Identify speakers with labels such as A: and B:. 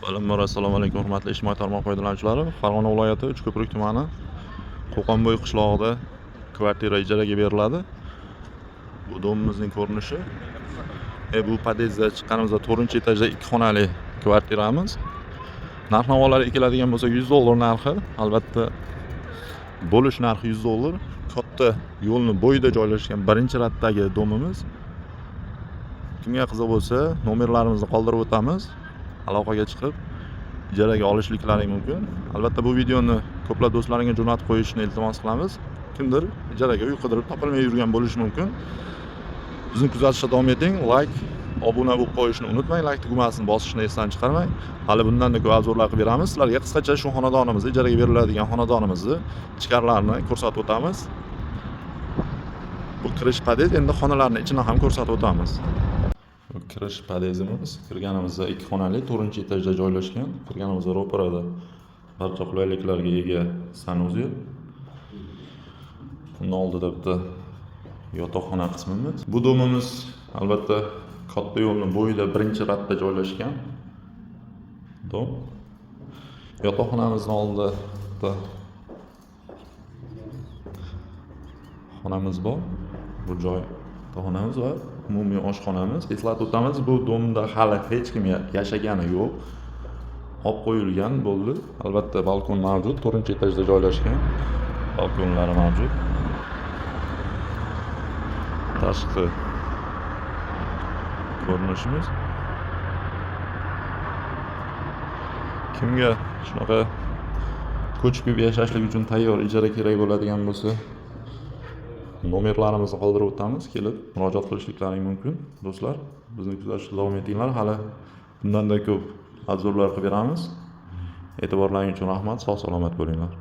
A: Avvalambor assalomu alaykum, hurmatli ijtimoiy tarmoq foydalanuvchilari. Farg'ona viloyati Uchko'prik tumani Qo'qonbo'y qishlog'ida kvartira ijaraga beriladi. Bu domimizning ko'rinishi. Bu podyezdda chiqqanimizda 4-etajda 2 xonali kvartiramiz. Narx-navolarga keladigan bo'lsak, $100 narxi, albatta bo'lish narxi $100. Katta yo'lni bo'yida joylashgan birinchi raddagi domimiz. Kimga qiziq bo'lsa, nomerlarimizni qoldirib o'tamiz. Aloqaga chiqib ijaraga olishliklaring mumkin. Albatta bu videoni ko'plab do'stlaringga jo'natib qo'yishni iltimos qilamiz. Kimdir ijaraga uy qidirib topilmay yurgan bo'lishi mumkin. Bizni kuzatishda davom eting. Like, obuna bo'lib qo'yishni unutmang, like tugmasini bosishni esdan chiqarmang. Hali bundan-da ko'p обзор lar qilib beramiz. Sizlarga qisqacha shu xonadonimizni, ijaraga beriladigan xonadonimizni ichkarilarini ko'rsatib o'tamiz. Bu kirish podyezd, endi xonalarni ichini ham ko'rsatib o'tamiz. Bu kirish podyezdimiz. Kirganimizda 2 xonali, 4-etajda joylashgan. Kirganimizda ro'parada barcha qulayliklarga ega санузел. Uni oldida bitta yotoqxona qismimiz. Bu domimiz albatta katta yo'lni bo'yida birinchi radda joylashgan dom. Yotoqxonamizni oldida bitta xonamiz bor. Bu joy yotoqxonamiz va umumiy oshxonamiz. Eslatib o'tamiz, bu domda hali hech kim yashagani yo'q. Olib qo'yilgan bo'ldi. Albatta balkon mavjud, 4-etajda joylashgan. Balkonlari mavjud. Tashqi ko'rinishimiz. Kimga shunaqa ko'chib kelib yashashlik uchun tayyor ijara kerak bo'ladigan bo'lsa, nomerlarimizni qoldirib o'tamiz, kelib murojaat qilishliklaring mumkin. Do'stlar, bizni kuzatishda davom etinglar. Hali bundan-da ko'p обзор lar qilib beramiz. E'tiborlaring uchun rahmat, sog' salomat bo'linglar.